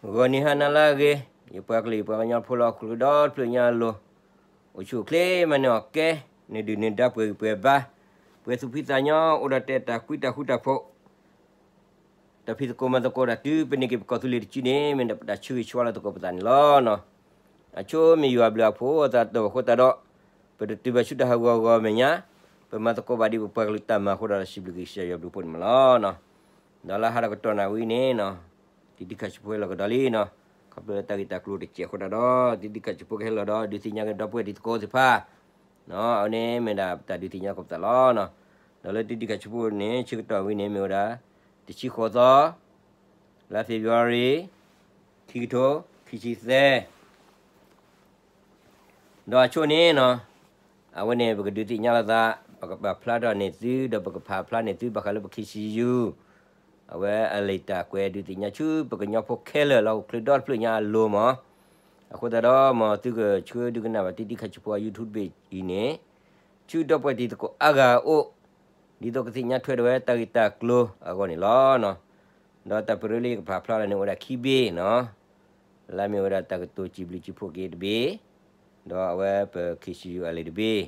ဂီၤနံၤဟါနၤလၢအဂ့ၤ, ယပှၤကလုာ်ယပှၤကညီဖိလၢဟီၣ်ခိၣ်ဒီတဖျၢၣ်ညါအလိၤ, အိၣ်ဆူၣ်အိၣ်ချ့မၤန့ၢ်အီၣ်ကဲ, နဒုၣ်နဒါပှဲၤဂံၢ်ပှဲၤဘါ, ပှဲၤသူၣ်ဖှံသးညီ အိၣ်ဒီးတဲတၢ်ကွံတၢ်ဃူတၢ်ဖိး, တၢ်ဖံးသကိးမၤသကိးတၢ်တုၤပန့ၢ်က့ၤပကီၢ်သူလ့ၤတစုန့ၣ် မ့ၢ်ဒၣ်ပတၢ်ဆၢဂ့ၤဆၢဝါလၢသကိးပသးန့ၣ်လီၤ. အဆိမ့ၢ်ယွၤအဘျုးအဖှိၣ်အသးတအိၣ်အဃိသတးဒီး, ပတတုၤဘၣ်ဆူတၢ်ဟးဂီၤဂီၤမဲာ်ညါ, ပမၤသကိးဘၣ်ဒ်ပပှၤကလုာ်တၢ်မၤအဃိဒီး စံးဘျုးက့ၤကစၢ်ယွၤဘျုးဖှိၣ်န့ၣ်မးလီၤ. ဒီးလၢဟါဒီးကတီၢ်နၣ်ဝံၤန့ၣ်, တံၤဒံခးဆံးဖိဟဲလီၤကဒီးလံန့ၣ်, ခီဖျိလၢတၢ်ဂ့ၢ်တၢ်ကျိၤတစဲးအဃိသတးဒီး တံၤဒံခးဆံးဖိကဟဲလီၤဒီး ဒုးသ့ၣ်ညါက့ၤဒီပုၢ်ဝဲၢ်တံၤသကိးသ့ၣ်တဖၣ် အဝဲန့ၣ်မ့ၢ်ဒၣ်ပတၢ်ဒုးသ့ၣ်ညါသကိးပသးလီၤ. ဒီးလၢတံၤဒံခးဆံးဖိန့ၣ် ဆၢကတီၢ်ဝံၤန့ၣ် မ့ၢ်ဝဲဒၣ် တဆံဃိးသီ, လါ February, ခံကထိခံဆံသၢ ဒီးအဆိန့ၣ်, အဝဲန့ၣ်ပကဒုးသ့ၣ်ညါလိာ်သး, ပကပာ်ဖျါထီၣ်န့ၢ်သု ဒီးပကဖးဖျါန့ၢ်သု ဘၣ်ဃးလၢပ K C U အဝဲအလံာ်တၢ်ကွဲးဒုးသ့ၣ်ညါဆူ ပကညီဖိခဲလၢာ်လၢဟီၣ်ခိၣ်ချၢဒီတဖျၢၣ်ညါအလိၤမး, အဃိသတးဒီး မ်သုကဆှၢဒုးကနၣ်ဘၣ်တံၤဒံခးဆံးဖိအ YouTube အံၤန့ၣ်, ဆူဒီပုၢ်ဝဲၢ်တံၤသကိးအါဂၤအအိၣ်, ဒ်သိးကသ့ၣ်ညါထွဲဒီးဝဲတၢ်ဂ့ၢ်တၢ်ကျိၤအဂီၢ်န့ၣ်လီၤ. ဒီးတၢ်ပရၢလၢယကဖးဖျါလီၤန့ၣ် အိၣ်ဝဲဒၣ်ခံဘ့ၣ်န့ၣ်, လၢမ့ၢ်ဝဲဒၣ်တၢ်ကတိၤစံးဘျုးစံးဖှိၣ်က့ၤတဘ့ၣ်, ဒီးအဝဲပ K C U အလံာ်တဘ့ၣ်,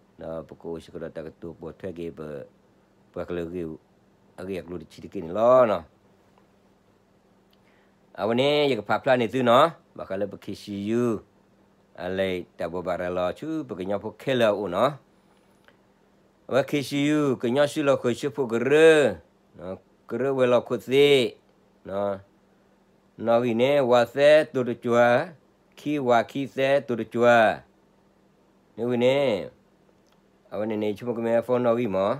ဒီးပကအိၣ်စ့ၢ်ကီးဒီးတၢ်ကတိၤပိာ်ထွဲက့ၤပ ပှၤကလုာ်အဂ့ၢ်အကျိၤတဆံးတက့ၢ်န့ၣ်လီၤ. အဝဲန့ၣ်ယကဖးဖျါန့ၢ်သုန့ၣ်, ဘၣ်ဃးလၢပ K C U အလံာ်တၢ်ဘိးဘၣ်ရၤလီၤဆူပကညီဖိခဲလၢာ်အအိၣ်န့ၣ်, အဝဲ K C U ကညီစုလီၢ်ဃုာ်ဆၢဖှိၣ်ကရၢ, ကရၢဝဲၤလီၢ်ခိၣ်သ့ၣ်, နီၣ်ဂံၢ်န့ၣ် ဝးသဲတိၤတကွၢ်, ခံဝးခံသဲတိၤတကွၢ်, နီၣ်ဂံၢ်န့ၣ်, အဝဲန့ၣ်န့ၣ် ဆိကမိၣ်ကမ့ၢ် phone နီၣ်ဂံၢ်မး,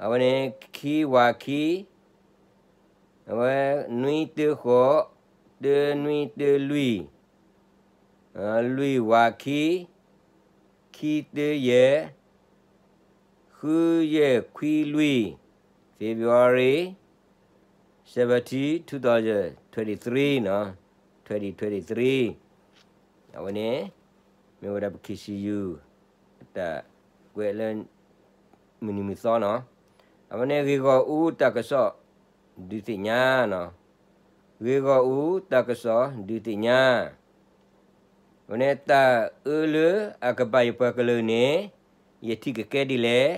အဝဲန့ၣ် ခံဝးခံ, အဝဲ နွံတၢဃိး, တၢနွံတၢလွံၢ်, လွံၢ်ဝးခံ, ခံတၢယဲၢ်, ဃုယဲၢ်ခွံလွံၢ်, February seventeen, two thousand twenty-three နီၤ, twenty twenty-three, အဝဲန့ၣ် မ့ၢ်ဝဲဒၣ်ပ K C U အတၢ်ကွဲးလၢ မုၢ်နံၤမုၢ်သီနီၤ, အဝဲန့ၣ် ဂ့ၢ်ဂီၢ်အူတၢ်ကစီၣ် ဒုးသ့ၣ်ညါနီၤ, ဂ့ၢ်ဂီၢ်အူတၢ်ကစီၣ်ဒုးသ့ၣ်ညါ အဝဲန့ၣ် တၢ်အၢလၢအကဘၣ်ယပှၤကလုာ်န့ၣ် ယထံၣ်ကကဲဒ်လဲၣ်,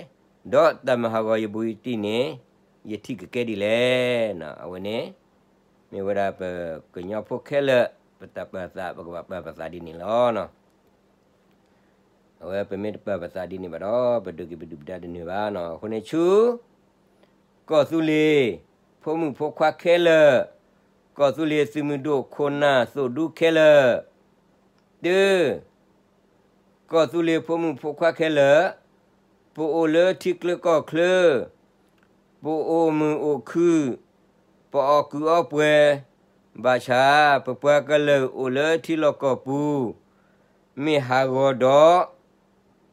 ဒီးတၢ်မၤဟးဂီၤယဘူးယတံၢ်န့ၣ် ယထံၣ်ကကဲဒ်လဲၣ်. အဝဲန့ၣ် မ့ၢ်ဝဲဒၣ်ပကညီဖိခဲလၢာ် ပတၢ်ပာ်သး ပကဘၣ်ပာ်ပသးဒ်န့ၣ်လီၤ. အဝဲပမ့ၢ်တပာ်ပသးဒ်န့ၣ်ဘၣ်ဒီး ပဒုးက့ၤပဒုၣ်ပဒါတန့ၢ်ဘၣ်နီၤ. အဃိန့ၣ်ဆူ ကီၢ်သူလ့ၤ ဖိမုၣ်ဖိခွါခဲလၢာ်, ကီၢ်သူလ့ၤသုးမုၢ်ဒိၣ်ခိၣ်နၢ်သိၣ်ဒူခဲလၢာ်, တၢ, ကီၢ်သူလ့ၤဖိမုၣ်ဖိခွါခဲလၢာ်, ပအိၣ်လၢထံချၢကီၢ်ချၢ, ပအိၣ်မုာ်အိၣ်ခုၣ်, ပအီၣ်ကုးအီပှဲၤ, ဘၣ်ဆၣ်ပပှၤကလုာ်အိၣ်လၢထံလီၢ်ကီၢ်ပူၤ မ့ၢ်ဟးဂီၤဒီး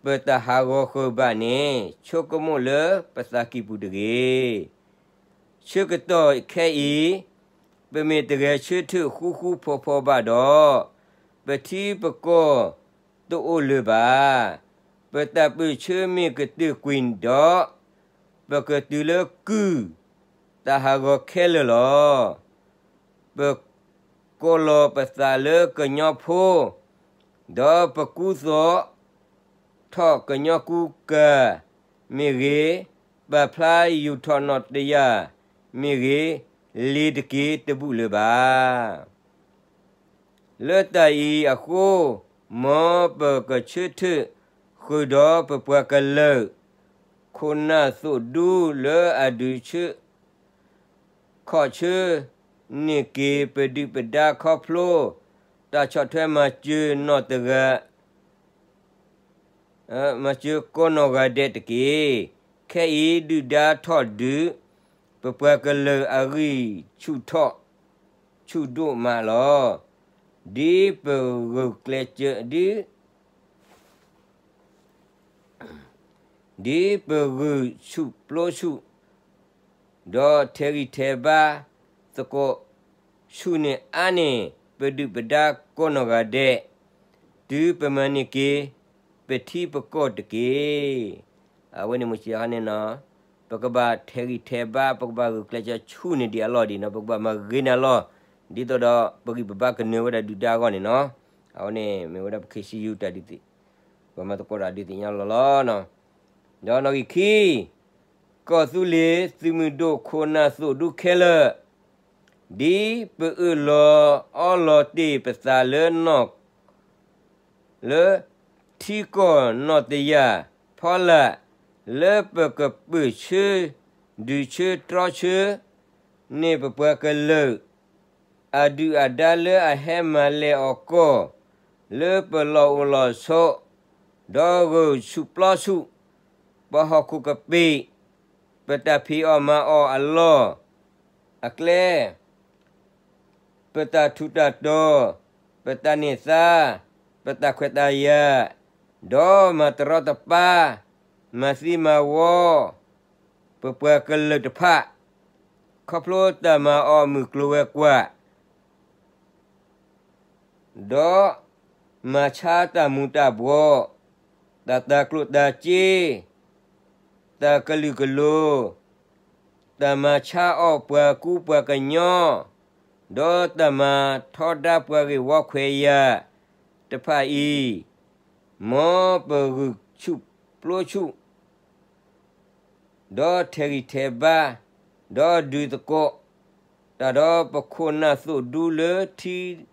ပတဟးဂီၤဃုာ်ဘၣ်န့ၣ် ဆိကမိၣ်လၢပသးကံၢ်ပူၤတဂ့ၤ. ဆၢကတီၢ်ခဲအံၤ ပမ့ၢ်တဂဲၤဆၢထၢၣ်ဃူဃူဖိးဖိးဘၣ်ဒီး ပထံပကီၢ်တအိၣ်လၢၤဘၣ်. ပတၢ်ပၢၢ်ဆၢမ့ၢ်ကတၢၢ်ကွံာ်ဒီး ပကတုၤလၢကုၢ် တၢ်ဟးဂီၤခဲလၢာ်လီၤ. ပကိးလီၤပသးလၢကညီဖိ ဒီးပကူသိးထီၣ်ကညီကူကၤမ့ၢ်ဂ့ၤ, ပာ်ဖျါယူာ်ထီၣ်နီၣ်တယၢ်မ့ၢ်ဂ့ၤ, လ့ၤတက့ၤတဘူၣ်လၢၤဘၣ်. လၢတၢ်အံၤအဃိ, မ်ပကဆၢထၢၣ်ဃုာ်ဒီးပပှၤကလုာ် ခိၣ်နၢ်သိၣ်ဒူလၢအဒုးဆၢ ခီၣ်ဆၢန့ၢ်က့ၤပဒုၣ်ပဒါခီဖျိ တၢ်ဆီၣ်ထွဲမၤစၢၤနီၢ်တဂၤ မၤစၢၤကိးနီၢ်ဂၤဒဲးတက့ၢ်. ခဲအံၤဒုၣ်ဒါထီၣ်ဒုး ပပှၤကလုာ်အဂံၢ်ဆူၣ်ထီၣ် ဆူၣ်ဒိၣ်မးလီၤ. ဒ်ပဂုာ်ကျဲးစၢး ဒ် ဒ်ပဂုာ်ဆူၣ်ပျိဆူၣ် ဒီးထဲးဂံၢ်ထဲးဘါသကိးဆူၣ်န့ၢ်အါန့ၢ် ပဒုၣ်ပဒါကိးနီၢ်ဂၤဒဲး တုၤပမၤန့ၢ်က့ၤ ပထံပကီၢ်တက့ၢ်. အဝဲန့ၣ်မ့ၢ်စံးဟီန့ၣ်နီၤ, ပကဘၣ်ထဲးဂံၢ်ထဲးဘါ ပကဘၣ်ဂုာ်ကျဲးစၢးဆူၣ်န့ၢ်ဒံးအလီၢ်ဒံးနီၤ, ပကဘၣ်မၤဂ့ၤန့ၢ်အလီၢ် ဒ်သိးဒီးပဂံၢ်ပဘါကနၢၤဝဲဒၣ်ဒုၣ်ဒါအဂီၢ်န့ၣ်နီၤ, အဝဲန့ၣ်မ့ၢ်ဝဲဒၣ်ပ ခ့ၣ်စံယူၣ် တၢ်ဒုးသ့ၣ်, ပှၤမၤသကိးတၢ်ဒုးသ့ၣ်ညါလီၤလီၤနီၤ. ဒီးနီၣ်ဂံၢ်ခံ, ကီၢ်သူလ့ၤသုးမုၢ်ဒိၣ်ခိၣ်နၢ်သိၣ်ဒူခဲလၢာ်, ဒ်ပအၢၣ်လီၤအီလီၤတ့ၢ်ပသးလၢနီၢ် လၢထံကီၢ်နီၣ်တယၢ်ဖီလာ်, လၢပကပၢၢ်ဆၢ ဒုးဆၢတြီဆၢန့ၢ်ပပှၤကလုာ် အဒုၣ်အဒါလၢအဟဲမၤလဲၢ်အီၣ်ကီၢ် လၢပလီၢ်အိၣ်လီၢ်ဆိး, ဒီးဂုာ်ဆူၣ်ပျီဆူၣ် ပှၤဟီၣ်ခိၣ်ကပ့ၤ, ပတၢ်ဖံးအီၣ်မၤအီၣ်အလီၢ်အကျဲ, ပတၢ်ထူးတၢ်တီၤ, ပတၢ်န့ၢ်သါ, ပတၢ်ခွဲးတၢ်ယာ်, ဒီးမၤတရီတပါ, မၤသံမၤဝီ ပပှၤကလုာ်တဖၣ်, ခီဖျိတၢ်မၤအီၣ်မုၢ်ကျိၤဝဲၤကွာ် ဒီးမၤဆါတၢ်မူၤတၢ်ဘှီး, တၢ်တၤကျိၣ်တၤစ့, တၢ်ကလုာ်ကလိၤ, တၢ်မၤဆါအီၣ်ပှၤကူပှၤကညီ, ဒီးတၢ်မၤထီဒါပှၤဂ့ၢ်ဝီခွဲးယာ်တဖၣ်အံၤ, မ်ပဂုာ်ဆူၣ်ပျီဆူၣ် ဒီးထဲးဂံၢ်ထဲးဘါ, ဒီးဒုးသကိးတၢ်ဒီး ပခိၣ်နၢ်သိၣ်ဒူလၢထံ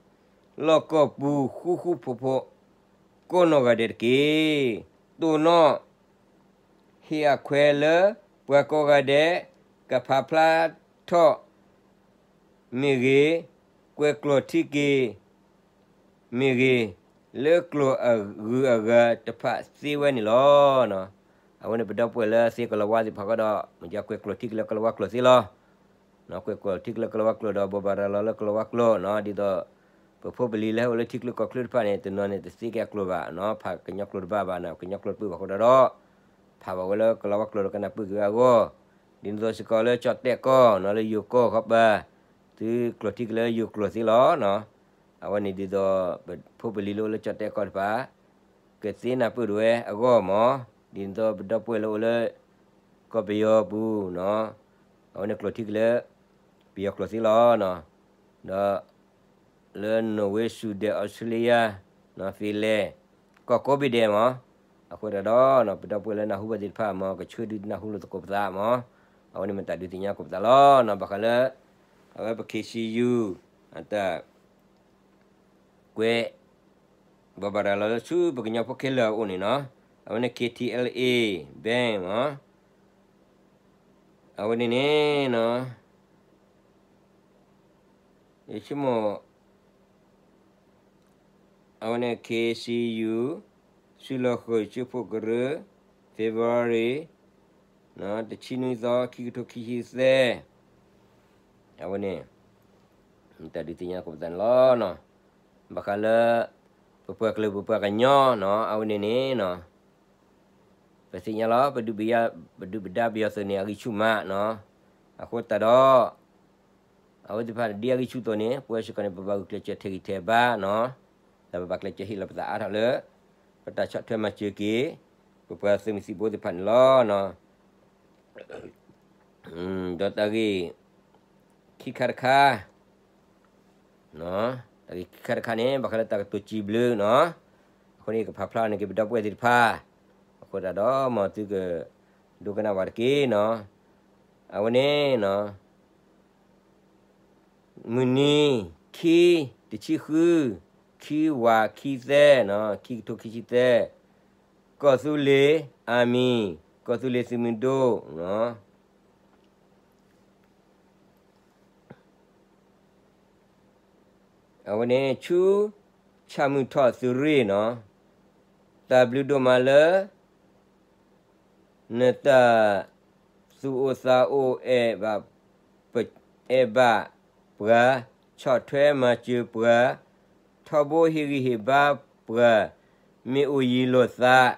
လီၢ်ကီၢ်ပူၤ ဃူဃူဖိးဖိး ကိးနီၢ်ဂၤဒဲးတက့ၢ်. တိၢ်နီၣ် ဟ့ၣ်အခွဲးလၢပှၤကိးဂၤဒဲး ကဖးဖျါထီၣ် မ့ၢ်ဂ့ၤ, ကွဲးကျိာ်ထံက့ၤ မ့ၢ်ဂ့ၤ, လၢကျိာ်အဂုၤအဂၤတဖၣ်သ့ဝဲန့ၣ်လီၤ. အဝဲန့ၣ်ပဒီပုၢ်ဝဲၢ်လၢသ့ကလၤဝါသ့ၣ်တဖၣ်ဃီဒီး မ့ၢ်ကွဲးကျိာ်ထံက့ၤလၢကလၤဝါကျိာ်သ့လီၤ. ကွဲးကျိာ်ထံက့ၤလၢကလၤဝါကျိာ်ဒီး ဘိးဘၣ်ရၤလီၤလၢကလၤဝါကျိာ်နီၤ, ဒ်သိး ပဖိပလံၤလၢဟဲအိၣ်လၢထံချၢကီၢ်ချၢတဖၣ်န့ၣ် တနီၤန့ၣ် တသ့က့ၤအကျိာ်ဘၣ်နီၤ, ဖးကညီကျိာ်တဘၣ်ဘၣ်နီၤ, ကညီကျိာ်တပၢၢ်ဘၣ်အဃိဒီး ဖးဘၣ်ဝဲလၢကလၤဝါကျိာ်ဒီးကနၢ်ပၢၢ်က့ၤဝဲအဂီၢ်, ဒ်သိးစ့ၢ်ကီးလၢကၠီၣ်တဲၣ်ကီၢ်နီၤ, လၢယိၤကီၢ်ခီပၤ သုကျိာ်ထံက့ၤလၢယိၤကျိာ်သ့လီၤနီၤ. အဝဲန့ၣ်ဒ်သိး ပဖိပလံၤလၢအိၣ်လၢကၠီၣ်တဲၣ်ကီၢ်တဖၣ် ကသ့နၢ်ပၢၢ်ဒၣ်ဝဲအဂီၢ်မး, ဒ်သိးပဒီပုၢ်ဝဲၢ်လၢအိၣ်လၢ ကီၢ်ပယီၤပူၤနီၤ, အဝဲန့ၣ်ကျိာ်ထံက့ၤလၢ ပယီၤကျိာ်သ့လီၤနီၤ. ဒီး လၢနီၣ်ဝ့ စူဒဲး အီစထြ့လယါ ဖံလဲၣ် ကီၢ်ကိးဘ့ၣ်ဒဲးမး, အဃိသတးဒီး ပဒီပုၢ်ဝဲၢ်လၢနၢ်ဟူဘၣ်သ့ၣ်တဖၣ်မး ကဆၢဒုးနၢ်ဟူလိာ်သကိးပသးမး, အဝဲန့ၣ်မ့ၢ်တၢ်ဒုးသ့ၣ်ညါကိးပသးလီၤနီၤ. ဘၣ်ဃးလၢ အဝဲပ ခ့ၣ်စံယူၣ် အတၢ် ကွဲး ဘိးဘၣ်ရၤလီၤလၢဆူပကညီဖိခဲလၢာ်အအိၣ်န့ၣ်နီၤ, အဝဲန့ၣ် KTLA Bank မး, အဝဲန့ၣ်န့ၣ်နီၤ ယဆိကမိၣ် အဝဲန့ၣ် ခ့ၣ်စံယူၣ် စုလီၢ်ဃုာ် ဆၢဖိကရၢ February တဆံနွံသီ ခံကထိခံဆံသၢ, အဝဲန့ၣ် တၢ်ဒုးသ့ၣ်ညါကိးပသးန့ၣ်လီၤ. ဘၣ်ဃးလၢ ပပှၤကလုာ်ပပှၤကညီနီၤ အဝဲန့ၣ်န့ၣ်နီၤ ပသ့ၣ်ညါလီၤ ပဒုၣ်ပဒါပယီၤသုးန့ၣ် အဂံၢ်ဆူၣ်မးနီၤ, အဃိသတးဒီး အဝဲသ့ၣ်တဖၣ်ဒ်အဂံၢ်ဆူၣ်အသိးန့ၣ် ပဝဲစ့ၢ်ကီးန့ၣ် ပဘၣ်ဂုာ်ကျဲးစၢးထဲးဂံၢ်ထဲးဘါနီၤ, ဒီးပဘၣ်ကျဲးစၢးဟ့ၣ်လီၤပသးအါထီၣ်လၢ ပတၢ်ဆီၣ်ထွဲမၤစၢၤက့ၤ ပပှၤသုးမုၢ်သံၣ်ဘိသ့ၣ်တဖၣ်န့ၣ်လီၤ. ဒီးတၢ်ဂ့ၢ်ခံခါတခါ တၢ်ဂ့ၢ်ခံခါတခါန့ၣ် ဘၣ်ဃးလၢတၢ်ကတိၤစံးဘျုးနီၤ, အဃိန့ၣ် ကဖးဖျါန့ၢ်က့ၤပဒီပုၢ်ဝဲၢ်သ့ၣ်တဖၣ်, အဃိသတးဒီး မ်သုကဒိကနၣ်ဝဲတက့ၢ်နီၤ, အဝဲန့ၣ်နီၤ မုၢ်နံၤ ခံ တဆံဃု ခံဝး ခံသၢနီၤ ခံကထိခံဆံသၢ, ကီၢ်သူလ့ၤ Army ကီၢ်သူလ့ၤသုးမုၢ်ဒိၣ် အဝဲန့ၣ် ဆူ ဆၣ်မုၢ်ထီၣ်သုးရ့ၣ်နီၤ, တၢ်ဘျုးဒိၣ်မးလၢ နတၢ်သူၣ်အိၣ်သးအိၣ်အဲၣ်ဘၣ် အဲၣ်ဘၣ်ပှၤ, ဆီၣ်ထွဲမၤစၢၤပှၤ, ထီဘိဟ့ၣ်ဂံၢ်ဟ့ၣ်ဘါပှၤ, မ့ၢ်အိၣ်ယံၤလိာ်သး,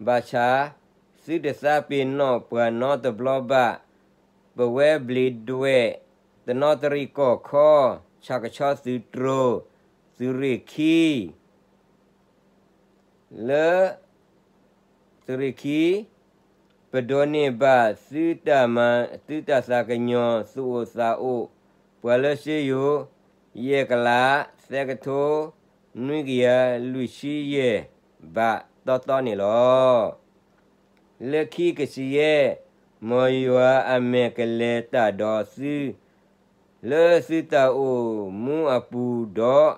ဘၣ်ဆၣ် သုတသးပ့ၤနီၣ်ပှၤနီတဘျီဘၣ်, ပဝဲဘျံးဒွဲၣ် တနီသရံၣ်ကီၢ်ခီ, ဆၣ်ကဆီသုးတြိၤ, သုးရ့ၣ်ခံ လၢ သုးရ့ၣ်ခံ ပဒိးန့ၢ်ဘၣ်သုတၢ်မၤ သုတၢ်သးကညီၤ သူၣ်အိၣ်သးအိၣ် ပှၤလၢစ့ယိၤ ယဲၢ်ကလး သၢကထိ နွံကယၤလွံၢ်ဆံယဲၢ်ဘးတီတီန့ၣ်လီၤ. လၢခံကစၢ်ယဲၢ် မ်ယွၤအမဲာ်ကလဲၤတၢ်ဒီးသု လၢသုတၢ်အိၣ်မူအပူၤဒီး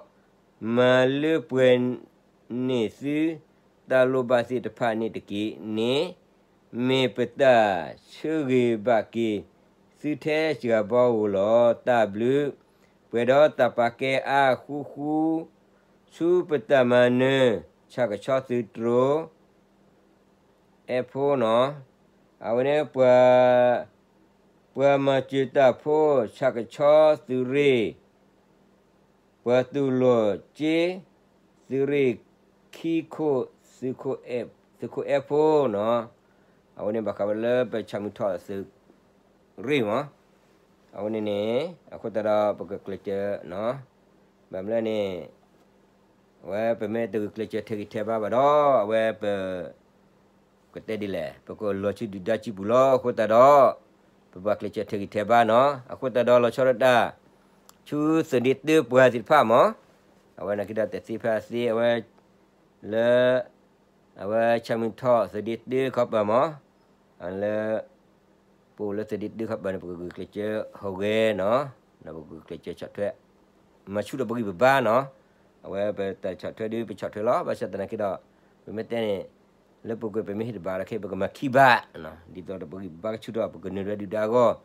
မၤလၢပှဲၤန့ၢ်သုတၢ်လိၣ်ဘၣ်သ့ၣ်တဖၣ်န့ၣ်တက့ၢ်န့ၣ်, မ့ၢ်ပတၢ်ဆၢဂ့ၤဘၣ်က့ၤသုထဲစှၤဘီဧိၤလီၤ. တၢ်ဘျုး ပှဲၤဒီးတၢ်ပာ်ကဲအါဃူဃူ ဆူပတၢ်မၤနၢၤ ဆၣ်ကဆီသုးတြိၤ အဲၣ်ဖိနီၤ, အဝဲန့ၣ် ပှၤမၤစၢၤတၢ်ဖိ ဆၣ်ကဆီသုးရ့ၣ် ပှၤတူၢ်လိာ်က့ သုးရ့ၣ်ခံခိၣ် သုးခိၣ်အဲၣ်ဖိနီၤ, အဝဲန့ၣ်ဘၣ်ဃးဝဲလၢပဆၣ်မုၢ်ထီၣ်သုးရ့ၣ်မး, အဝဲန့ၣ်န့ၣ် အဃိသတးဒီးပကကျဲးစၢးနီၤ, ဘၣ်မနုၤလဲၣ်န့ၣ် အဝဲပမ့ၢ်တဂုာ်ကျဲးစၢးထဲးဂံၢ်ထဲးဘါဘၣ်ဒီး အဝဲပ ကတဲဒ်လဲၣ် ပကလီၤဆူဒုၣ်ဒါစုပူၤလီၤ. အဃိသတးဒီး ပဘၣ်ကျဲးစၢးထဲးဂံၢ်ထဲးဘါနီၤ, အဃိသတးဒီးလီၤဆီဒၣ်တၢ် ဆူသုးဒ့တၢပှၤသ့ၣ်တဖၣ်မး, အဝဲနာ်က့ဒီးတသ့ဖဲအသ့ အဝဲ လၢ အဝဲဆၣ်မုၢ်ထီၣ်သုးဒ့တၢခီပၤမး, လၢ ပအိၣ်လၢသုးဒ့တၢခီပၤန့ၣ် ပကဂုာ်ကျဲးစၢးဟူးဂဲၤနီၤ, ဒီးပကဂုာ်ကျဲးစၢးဆီၣ်ထွဲ မၤဆူၣ်ထီၣ်ပဂံၢ်ပဘါနီၤ, အဝဲပတၢ်ဆီၣ်ထွဲဒုးပဆီၣ်ထွဲလီၤ. ဘၣ်ဆၣ်သနာ်က့ဒီး ပမ့ၢ်တဲန့ၣ် လၢပူၤကွံာ်ပမ့ၢ်ဟ့ၣ်တဘၣ်ဒီးခဲ ပကမၤခံဘၣ်, ဒ်သိးဒီးပဂံၢ်ပဘါကဆူၣ်ထီၣ် ပကနုာ်လီၤဒုၣ်ဒါအဂီၢ်,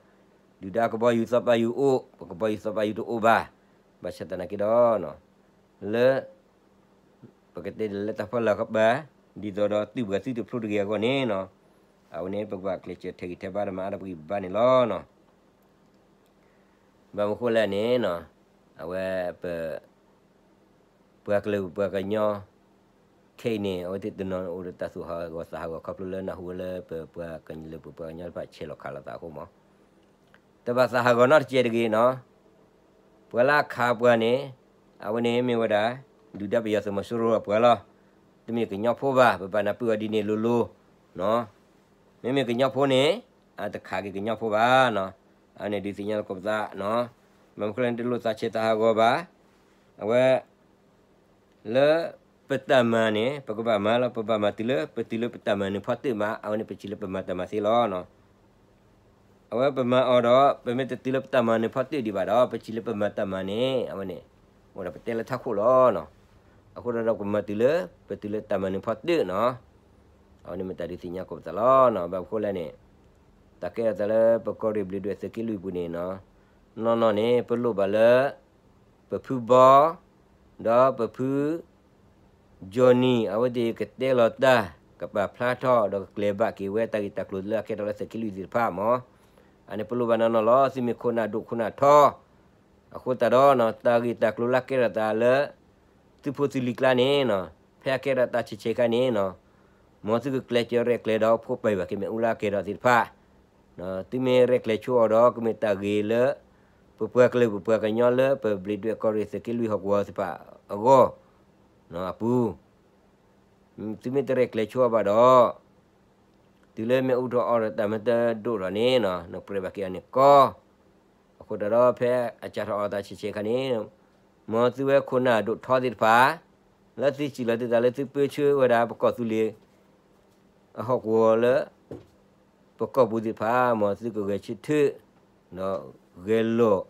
ဒုၣ်ဒါကဘီယူၤသီပာ်ယူၤအိၣ်, ပကဘီယူၤသီပာ်ယူၤတအိၣ်ဘၣ်. ဘၣ်ဆၣ်သနာ်က့ဒီး လၢ ပကတဲဒ်လဲၣ်လၢတၢ်ဖီလာ်ခီပၤ, ဒ်သိးဒီးသုးပှၤသုတဖျိတဂ့ၤအဂီၢ်န့ၣ်နီၤ, အဝဲန့ၣ် ပကဘၣ်ကျဲးစၢးထဲးဂံၢ်ထဲးဘါဒီးမၤအါထီၣ်ပဂံၢ်ပဘါန့ၣ်လီၤ. ဘၣ်မနုၤဃိလဲၣ်န့ၣ် အဝဲပ ပှၤကလုာ်ပှၤကညီ ခဲအံၤန့ၣ် အဝဲသ့ၣ်တနီၤအိၣ်ဒီးတၢ်သူၣ်ဟးဂီၤသးဟးဂီၤ ခီဖျိလၢနၢ်ဟူဝဲလၢပပှၤကလုာ်လၢပပှၤကညီတဖၣ်ဆဲးလီၤခးလိာ်သးအဃိမး, တဘၣ်သးဟးဂီၤနီတစဲးတဂ့ၤနီၤ. ပှၤလၢအခးပှၤန့ၣ် အဝဲန့ၣ်မ့ၢ်ဝဲဒၣ် ဒုၣ်ဒါပယီၤသုးမီၤစိရိၤအပှၤလီၤ. တမ့ၢ်ကညီဖိဘၣ်, ပဘၣ်နၢ်ပၢၢ်အီၤဒ်န့ၣ်လိၤလိၤနီၤ. မ့မ့ၢ်ကညီဖိန့ၣ် အတခးက့ၤကညီဖိဘၣ်နီၤ. အဝဲန့ၣ်ဒုးသ့ၣ်ညါလီၤကိးပသးနီၤ. ဘၣ်မနုၤဃိလဲၣ်န့ၣ် တလိၣ်သးဆဲးသးဟးဂီၤဘၣ်. အဝဲ လၢပတၢ်မၤန့ၣ် ပကဘၣ်မၤလီၤ. ပဘၣ်မၤတုၤလၢ ပတုၤလၢပတၢ်မၤနၢၤဖီတၢၣ်မး, အဝဲန့ၣ်ပထံၣ်လၢပမၤတၢ်မၤသ့လီၤ. အဝဲပမၤအီၤဒီး ပမ့ၢ်တတုၤလၢပတၢ်မၤနၢၤဖီတၢၣ်ဒံးဘၣ်ဒီး ပထံၣ်လၢပမၤတၢ်မၤန့ၣ် အဝဲန့ၣ် အိၣ်ဒီးပတဲလၢထးခိၣ်လီၤ. အဃိဒီးပကမၤတုၤလၢ ပတုၤလၢတၢ်မၤနၢၤဖီတၢၣ်နီၤ. အဝဲန့ၣ်မ့ၢ်တၢ်ဒုးသ့ၣ်ညါကိးပသးလီၤ. ဘၣ်မနုၤဃိလဲၣ်န့ၣ် တၢ်ကဲထီၣ်သးလၢပကီၢ်ရ့ၣ်ဘျ့းဒွဲၣ်သုးက့လွံၢ်ပူၤန့ၣ်နီၤ, နီၢ်နီၢ်န့ၣ် ပလိၣ်ဘၣ်လၢ ပဖုဘီ ဒီးပဖု Johnny အဝဲသ့ၣ်ကတဲလီၤတၢ် ကပာ်ဖျါထီၣ် ဒီးကကျဲၤဘၣ်က့ၤဝဲတၢ်ဂ့ၢ်တၢ်ကျိၤလၢအကဲထီၣ်လၢသုးက့လွံၢ်သ့ၣ်တဖၣ်မး. အန့ၣ်ပလိၣ်ဘၣ်နီၢ်နီၢ်လီၤ. သုမ့ၢ်ခိၣ်နၢ်ဒိၣ်ခိၣ်နၢ်ထီ အဃိသတးဒီး တၢ်ဂ့ၢ်တၢ်ကျိၤလၢအကဲထီၣ်သးလၢ သုးဖိသုးလံၤကျါန့ၣ် ဖဲအကဲထီၣ်တၢ်ဆံးဆံးခါန့ၣ် မ်သုကကျဲးစၢးရဲၣ်ကျဲၤဒီးဖိးပာ်ဘၣ်က့ၤမ့ၣ်အူလၢအကဲထီၣ်သ့ၣ်တဖၣ် သုမ့ၢ်ရဲၣ်ကျဲၤဆိအီၤဒီး ကမ့ၢ်တၢ်ဂ့ၤလၢ ပပှၤကလုာ်ပပှၤကညီလၢပဘျ့းဒွဲၣ်ကီၢ်ရ့ၣ်သုးက့လွံၢ်ဟီၣ်ကဝီၤသ့ၣ်တဖၣ်အဂီၢ်အပူၤ, သုမ့ၢ်တရဲၣ်ကျဲၤဆိအီၤဘၣ်ဒီး တုၤလၢမ့ၣ်အူထီၣ်အီၤဒီးတၢ်မ့ၢ်တဒိၣ်ထီၣ်န့ၣ် နပြဲးဘၣ်က့ၤအီၤန့ၣ်ကီ အဃိသတးဒီး ဖဲအစးထီၣ်အီၤတၢ်ဆံးဆံးခါန့ၣ် မ်သုဝဲခိၣ်နၢ်ဒိၣ်ထီသ့ၣ်တဖၣ် လၢသုစံၣ်လီၤသုသးလၢသုပၢဆှၢဝဲဒၣ်ပကီၢ်သူလ့ၤ အဟီၣ်ကဝီၤလၢ ပကီၢ်ပူၤသ့ၣ်တဖၣ် မ်သုကဂဲၤဆၢထၢၣ် ဒီးဂဲၤလိာ်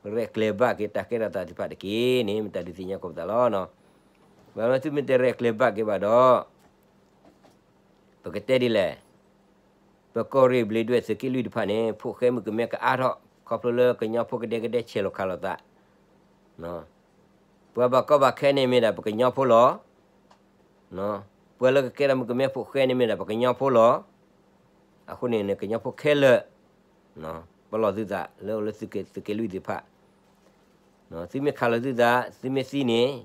ရဲၣ်ကျဲၤဘၣ်က့ၤတၢ်ကဲထီၣ်သးသ့ၣ်တဖၣ်တက့ၢ်န့ၣ် မ့ၢ်တၢ်ဒုးသ့ၣ်ညါကိးပသးလီၤ. ဘၣ်မနုၤသုမ့ၢ်တရဲၣ်ကျဲၤဘၣ်က့ၤဘၣ်ဒီး ပကတဲဒ်လဲၣ် ပကီၢ်ရ့ၣ်ဘျ့းဒွဲၣ်သုးက့လွံၢ်တဖၣ်န့ၣ် ဖိးဃဲမုၣ်ကမဲကအါထီၣ် ခီဖျိလၢကညီဖိကဒဲကဒဲဆဲးလီၤခးလိာ်သး ပှၤဘၣ်ကီဘၣ်ခဲန့ၣ်မ့ၢ်ဒၣ်ပကညီဖိလီၤ. ပှၤလၢကကဲထီၣ်မုၣ်ကမဲဖိးဃဲန့ၣ်မ့ၢ်ဒၣ်ပကညီဖိလီၤ. အဃိန့ၣ် ကညီဖိခဲလၢာ် ပလီၢ်သုသးလၢအိၣ်လၢသုးက့လွံၢ်သ့ၣ်တဖၣ် သုမ့ၢ်ခးလီၤသုသး သုမ့ၢ်သံန့ၣ်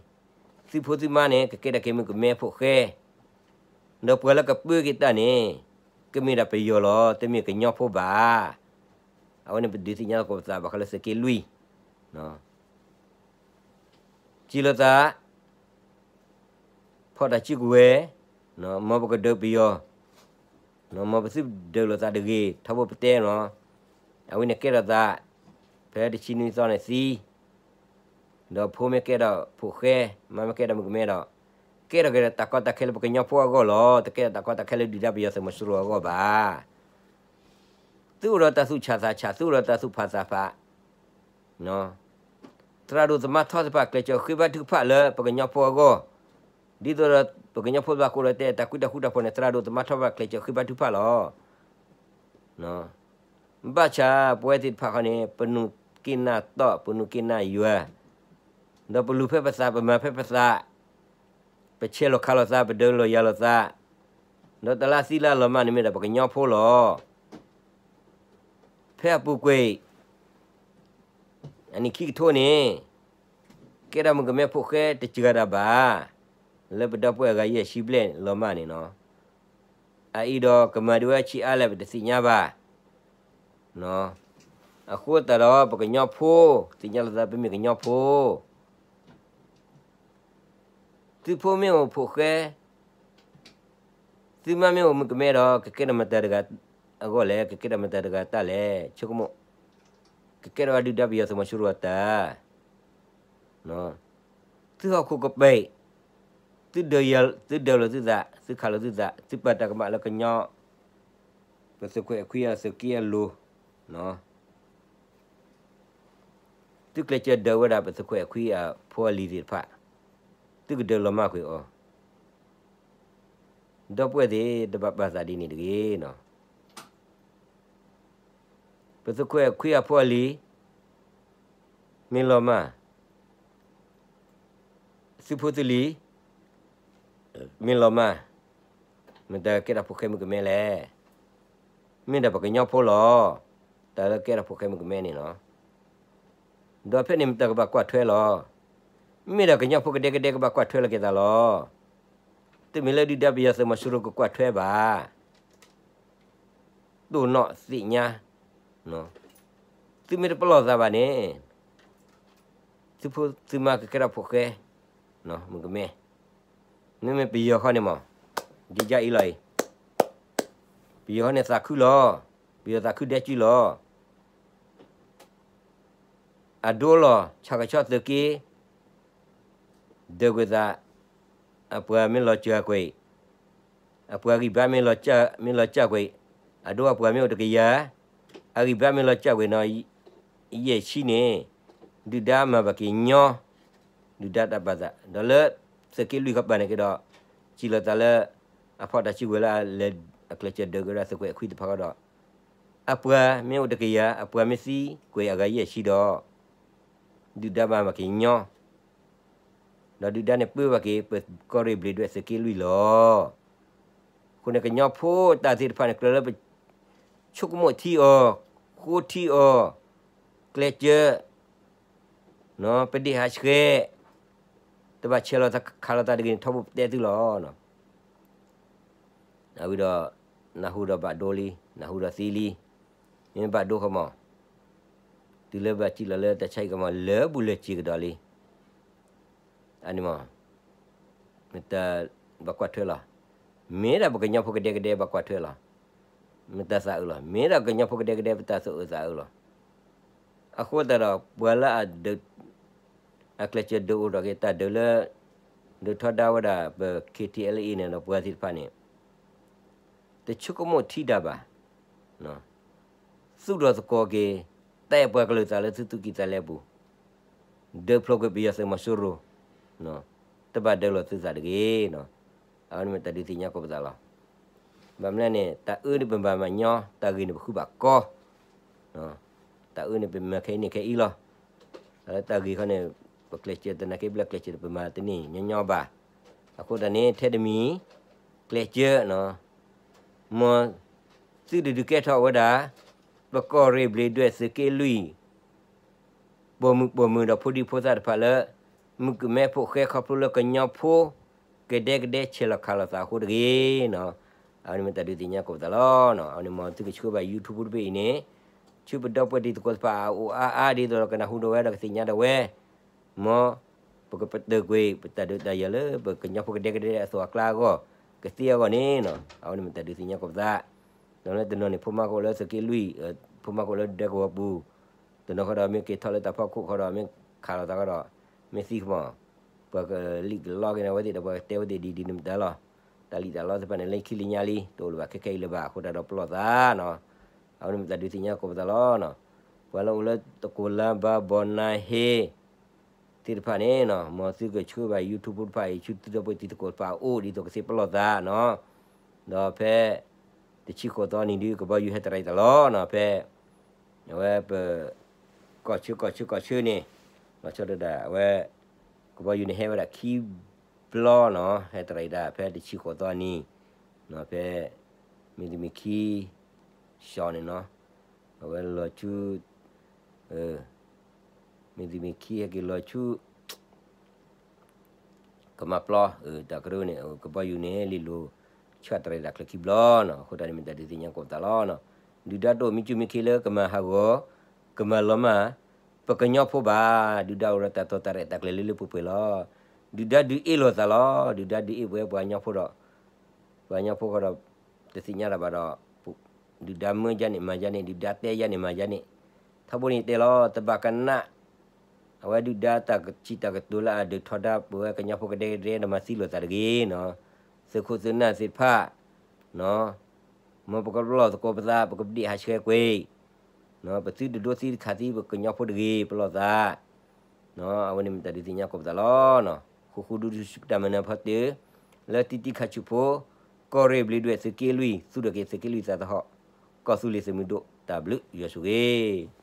သုဖိသုမါန့ၣ် ကကဲထီၣ်က့ၤမုၣ်ကမဲဖိးဃဲ ဒီးပှၤလၢကပၢက့ၤတၢ်န့ၣ် ကမ့ၢ်ဒၣ်ပယီၤလီၤ တမ့ၢ်ကညီဖိဘၣ်. အဝဲန့ၣ်ပဒုးသ့ၣ်ညါလီၤကိးပသးဘၣ်ဃးလၢသုးက့လွံၢ် စံၣ်လိာ်သး ဖီၣ်တၢ်စုကဝဲၤ မ်ပကဒုးပယီၤ မ်ပသုဒုးလိာ်သးတဂ့ၤ ထီဘိပတဲနီၤ အဝဲန့ၣ်ကဲထီၣ်သး ဖဲတဆံနွံသီန့ၣ်သံ ဒီးဖိမ့ၢ်ကဲဒီးဖိၣ်ဃဲ, မါမ့ၢ်ကဲဒီးမုၣ်ကမဲဒီး, ကဲထီၣ်က့ၤဒီးတၢ်ကီတၢ်ခဲလၢပကညီဖိအဂီၢ်လီၤ. တကဲထီၣ်တၢ်ကီတၢ်ခဲလၢဒုၣ်ဒါပယီၤသုးမီၤစိရိၤအဂီၢ်ဘၣ်. သုအိၣ်ဒီးတၢ်သူၣ်ဆးသးဆး, သုအိၣ်ဒီးတၢ်သူၣ်ဖးသးဖး, သရၣ်ဒိၣ်သမါထီသ့ၣ်တဖၣ် ကျဲးစၢးဃ့ဘါထုကဖၣ်လၢပကညီဖိအဂီၢ်, ဒ်သိးဒီးပကညီဖိသ့ၣ်တဖၣ်ကအိၣ်ဒီးတၢ်အဲၣ်တၢ်ကွံတၢ်ဃူတၢ်ဖိးန့ၣ် သရၣ်ဒိၣ်သမါထီသ့ၣ်တဖၣ် ကျဲးစၢးဃ့ဘါထုကဖၣ်လီၤ. ဘၣ်ဆၣ်ပဝဲသ့ၣ်တဖၣ်ဃီန့ၣ် ပနုာ်က့ၤနၢ်တီၢ် ပနုာ်က့ၤနၢ်ယွၤ, ဒီးပလူၤဖဲပသး ပမၤဖဲပသး, ပဆဲးလီၤခးလိာ်သး ပဒုးလိာ်ယၤလိာ်သး, ဒီးတလါသံလါလီၤမၢ်န့ၣ်မ့ၢ်ဒၣ်ပကညီဖိလီၤ. ဖဲအပူၤကွံာ် အနံၣ်ခံကထိန့ၣ် ကဲထီၣ်မုၣ်ကမဲဖိၣ်ဃဲတစှၤတၢ်ဘၣ်, လၢပဒီပုၢ်ဝဲၢ်အဂၤယဲၢ်ဆံဘျဲၣ်လီၤမၢ်န့ၣ်နီၤ, အအံၤဒီးကမၤဒံးဝဲဆံးအါလဲၣ် ပတသ့ၣ်ညါဘၣ်. အဃိသတးဒီး ပကညီဖိ သ့ၣ်ညါလိာ်သး ပမ့ၢ်ကညီဖိ, သုဖိမ့ၢ်အိၣ်ဖိၣ်ဃဲ, သုမါမ့ၢ်အိၣ်မုၣ်ကမဲဒီး ကကဲထီၣ်မတၤတဂၤအဂီၢ်လဲၣ်, ကကဲထီၣ်မတၤတဂၤတၢ်လဲၣ်, ဆိကမိၣ်, ကကဲထီၣ်ဝဲဒုၣ်ဒါပယီၤသုးမီၤစိရိၤအတၢ်, သုဟီၣ်ခိၣ်ကပၤ, သုဒုးယၤ, သုဒုးလိာ်သုသး, သုခးလိာ်သုသး, သုပာ်တၢ်ကမၣ်လၢကညီ, ပသုးခွဲးအခွံအသုးက့အလိၤ, သုကျဲးစၢးဒုးဝဲဒၣ်ပသုးခွဲးအခွံအဖိအလံၤသ့ၣ်တဖၣ်, သုကဒုးလီၤမၢ်ကွံာ်အီၤ, ဒီပုၢ်ဝဲၢ်သ့ၣ် တဘၣ်ပာ်သးဒ်န့ၣ်တဂ့ၤနီၤ. ပသုးခွဲးအခွံအဖိအလံၤ မ့ၢ်လီၤမၢ်, သုဖိသုလံၤ မ့ၢ်လီၤမၢ်, မတၤကဲထီၣ်ဖိၣ်ဃဲမုၣ်ကမဲလဲၣ်. မ့ၢ်ဒၣ်ပကညီဖိလီၤ. တၢ်လၢကဲထီၣ်ဖိၣ်ဃဲမုၣ်ကမဲန့ၣ်လီၤ. ဒီးဖဲန့ၣ်မတၤကဘၣ်ကွၢ်ထွဲလီၤ. မ့ၢ်ဒၣ်ကညီဖိကဒဲကဒဲကဘၣ်ကွၢ်ထွဲလီၤက့ၤသးလီၤ. တမ့ၢ်လၢဒုၣ်ဒါပယီၤသုးမီၤစိရိၤကကွၢ်ထွဲဘၣ်. တိၢ်နီၣ်သ့ၣ်ညါ, သုမ့ၢ်တပလီၢ်သးဘၣ်န့ၣ်, သုဖိသုမါကကဲထီၣ်ဖိၣ်ဃဲ, မုၣ်ကမဲ, မ့မ့ၢ်ပယီၤဃီန့ၣ်မး, ဒ်အံၤလီၤအံၤ, ပယီၤဃီန့ၣ်သးခုလီၤ. ပယီၤသးခုဒဲကၠူလီၤ. အဒိလီၤ ဆၣ်ကဆီသုးက့ ဒုးကွံာ်သး, အပှၤမ့ၢ်လီၤစၢၤကွံာ်, အပှၤဂံၢ်ဘါမ့ၢ်လီၤစၢၤကွံာ်, အဒိအပှၤမ့ၢ်အိၣ်တကယၤ, အဂံၢ်ဘါမ့ၢ်လီၤစၢၤကွံာ်နီၤ, ယဲၢ်ဆံန့ၣ်, ဒုၣ်ဒါမၤဘၣ်က့ၤညီ, ဒုၣ်ဒါတၢ်ပာ်သး, ဒီးလၢသုးက့လွံၢ်ခီပၤန့ၣ်က့ၤဒီး, စံးလီၤသးလၢ အဖီၣ်တၢ်စုကဝဲၤလၢအလဲၤအကျဲးစၢးဒုးက့ၤဝဲဒၣ်သုးခွဲးအခွံတဖၣ်ဃီဒီး, အပှၤမ့ၢ်အိၣ်တကယၤ, အပှၤမ့ၢ်သံကွံာ်အဂၤယဲၢ်ဆံဒီး, ဒုၣ်ဒါမၤဘၣ်က့ၤညီ ဒီးဒုၣ်ဒါန့ၣ်ပၢဘၣ်က့ၤ ပကီၢ်ရ့ၣ်ဘျံးဒွဲၣ်သုးက့လွံၢ်လီၤ. အဃိန့ၣ် ကညီဖိတၢ်သ့ၣ်တဖၣ်န့ၣ် ကြၢးလၢပဆိကမိၣ်ထံအီၤ, ဃိထံအီၤ, ကျဲးစၢး, ပဒ့ၣ်ဟးဆှဲး, တဘၣ်ဆဲးလီၤခးလိာ်သးတဂ့ၤန့ၣ် ထီဘိပတဲသုလီၤ. အဝံၤဒီး နၢ်ဟူဒီးဘၣ်ဒိလံ, နၢ်ဟူဒီးသံလံ, မ့ၢ်ဘၣ်ဒိဃီမး, တုၤလၢဘၣ်စံးလီၤလၢတၢ်ဆါဟံၣ်ကမး လၢဘူးလၢစ့ၤကဒီးလံ. အန့ၣ်မး, မတၤဘၣ်ကွၢ်ထွဲလီၤ. မ့ၢ်ဒၣ်ပကညီဖိကဒဲကဒဲဘၣ်ကွၢ်ထွဲလီၤ. မတၤသးအုးလီၤ. မ့ၢ်ဒၣ်ကညီဖိကဒဲကဒဲပတၢ်သူၣ်အုးသးအုးလီၤ. အဃိသတးဒီး ပှၤလၢအဒုး, အကျဲးစၢးဒုးအိၣ်ထီၣ်က့ၤတၢ်ဒုးလၢ ဒုးထီဒါဝဲဒၣ်ပ K T L A န့ၣ်ဒီးပှၤသ့ၣ်တဖၣ်န့ၣ် တဆိကမိၣ်ထံဒၣ်ဘၣ်, သူၣ်ထီၣ်သကိးက့ၤ တၢ်အဲၣ်ပှၤကလုာ်သးလၢသုသူၣ်ကံၢ်သးလဲပူၤ, ဒုးဖျိကွံာ်ပယီၤသုးမီၤစိရိၤ, တဘၣ်ဒုးလိာ်သုသးတဂ့ၤ. အဝဲန့ၣ်မ့ၢ်တၢ်ဒုးသ့ၣ်ညါကိးပသးလီၤ. ဘၣ်မနုၤလဲၣ်န့ၣ် တၢ်အၢန့ၣ်ပမၤမၤညီ, တၢ်ဂ့ၤန့ၣ်ပဃုဘၣ်ကီ, တၢ်အၢန့ၣ်ပမၤခဲအံၤန့ၣ်ခဲအံၤလီၤ. တၢ်လၢတၢ်ဂ့ၤခီန့ၣ် ပကျဲးစၢးသနာ်က့ ဘျၢကျဲးစၢးန့ၣ် ပမၤတန့ၢ်ညီညီဘၣ်. အဃိသတးန့ၣ် ထဲတမံၤ ကျဲးစၢး မ်သုတဒုးကဲထီၣ်ဝဲဒၣ် ပကီၢ်ရ့ၣ်ဘျံးဒွဲၣ်သုးက့လွံၢ် ပိာ်မုၣ်ပိာ်မုၣ်ဒီးဖိဒံဖိသၣ်တဖၣ်လၢ မုၣ်ကမဲဖိၣ်ဃဲခီဖျိလၢကညီဖိ ကဒဲကဒဲဆဲးလီၤခးလိာ်သးအဃိတဂ့ၤ. အဝဲန့ၣ်မ့ၢ်တၢ်ဒုးသ့ၣ်ညါကိးပသးလီၤ. အဝဲန့ၣ်မ်သုကဆှၢဘၣ် YouTube တဘ့ၣ်အံၤန့ၣ် ဆှၢပဒီပုၢ်ဝဲၢ်တံၤသကိးတဖၣ်အအိၣ်အါအါဒ်သိးဒီးကနၢ်ဟူဒီးဝဲဒီးကသ့ၣ်ညါဒီးဝဲ မ်ပကပတုာ်ကွံာ် ပတၢ်ဒုးတၢ်ယၤလၢပကညီဖိကဒဲကဒဲအသိးအကျါအဂီၢ် ကသ့အဂီၢ်န့ၣ် အဝဲန့ၣ်မ့ၢ်တၢ်ဒုးသ့ၣ်ညါကိးပသး. ဒီးလၢတနီၤန့ၣ် ဖိမါကအိၣ်လၢသုးက့လွံၢ်, ဖိမါကအိၣ်လၢဒဲကဝီၤပူၤ, တနီၤဃီဒီးမ့ၢ်က့ၤထီၣ်လၢတၢ်ဖီခိၣ်ဃီဒီး မ့ၢ်ခးလိာ်သးဃီဒီး မ့ၢ်သံကမီၤ, ပှၤကလံၣ်ကလီက့ၤန့ၣ် အဝဲသ့ၣ်ဒီးပှၤကတဲဝဲသ့ၣ်ဒ်ဒ်န့ၣ်မတၤလီၤ. တၢ်လံၣ်တၢ်လီသ့ၣ်တဖၣ်န့ၣ် လၢခံလၢညါလံ တအိၣ်လၢၤဘၣ်ခဲခဲအံၤလၢၤဘၣ် အဃိတၢ်ဒီးပလီၢ်သးနီၤ. အဝဲန့ၣ်မတၤဒုးသ့ၣ်ညါကိးပသးလီၤနီၤ. ပှၤလၢအိၣ်လၢတကိးလါဘါဘီနါဟ့ သ့ၣ်တဖၣ်န့ၣ်နီၤ, မ်သုကဆှၢဘၣ် YouTube တဖၣ်အံၤ ဆူသုဒီပုၢ်ဝဲၢ်တံၤသကိးတဖၣ်အအိၣ် ဒ်သိးကသ့ပလီၢ်သးနီၤ. ဒီးဖဲ တဆံဃိးသီနံၤဒုး ကဘီယူၤဟဲတရံးတၢ်လီၤနီၤ, ဖဲ အဝဲပ ကီၢ်ဆၢကီၢ်ဆၢကီၢ်ဆၢန့ၣ် လီၤဆီဒၣ်တၢ် အဝဲ ကဘီယူၤန့ၣ်ဟဲဝဲဒၣ်ခံဘျီနီၤ, ဟဲတရံးတၢ်ဖဲတဆံဃိးသီနံၤနီၤ, ဖဲ မ့ၢ်တမံၤခံ စီၤန့ၣ်နီၤ, အဝဲလီၤဆူ မ့ၢ်တမံၤခံဟဲက့ၤလီၤဆူ ကမၤပျီ တၢ်ကရၢန့ၣ် ကဘီယူၤန့ၣ် လံၣ်လိၤဆၣ်တရံးတၢ်ချၢခံဘျီနီၤ, အဃိတၢ်န့ၣ်မ့ၢ်တၢ်ဒုးသ့ၣ်ညါကိးပသးလီၤနီၤ. ဒုၣ်ဒါတအိၣ်မံၤစုမံၤခ့လၢကမၤဟးဂီၤ ကမၤလီၤမၢ် ပကညီဖိဘၣ်, ဒုၣ်ဒါအိၣ်ဒီးတၢ်တိာ်တၢ်ရဲၣ်တၢ်ကျဲၤလၢလၢပှဲၤပှဲၤလီၤ. ဒုၣ်ဒါဒုးအ့ၣ်လိာ်သးလီၤ, ဒုၣ်ဒါဒုးအ့ၣ်ပှဲၤပှၤကညီဖိဒီး ပှၤကညီဖိဃီဒီး တသ့ၣ်ညါတၢ်ဘၣ်ဒီး ဒုၣ်ဒါမၢယါန့ၣ်မၤယါန့ၣ် ဒုၣ်ဒါတဲယါန့ၣ်မၤယါန့ၣ်, ထီဘိန့ၣ်တဲလီၤ တဘၣ်ကနၣ် အဝဲဒုၣ်ဒါတၢ်ကစံးတၢ်ကတိၤလၢအဒုးထီဒါပဝဲကညီဖိကဒဲကဒဲဒီးမၤသံလိာ်သးတဂ့ၤနီၤ, သုးခိၣ်သုးနၢ်သ့ၣ်တဖၣ် မ်ပကပလီၢ်သကိးပသး ပကပဒံးဟးဆှဲကွံာ် ပသုတဒိသံတခးသံပကညီဖိတဂ့ၤ ပလီၢ်သး အဝဲန့ၣ်မ့ၢ်တၢ်ဒုးသ့ၣ်ညါကိးပသးလီၤ. ဃူဃူဒူဒူဆူတၢ်မၤနၢၤဖီတၢၣ် လၢတံတံခါဆူၣ်ဖိ ကီၢ်ရ့ၣ်ဘျ့းဒွဲၣ်သုးက့လွံၢ် သူၣ်ထီၣ်က့ၤသုးက့လွံၢ်သးသဟီၣ် ကီၢ်သူလ့ၤသုးမုၢ်ဒိၣ် တၢ်ဘျုးယွၤဆိၣ်ဂ့ၤ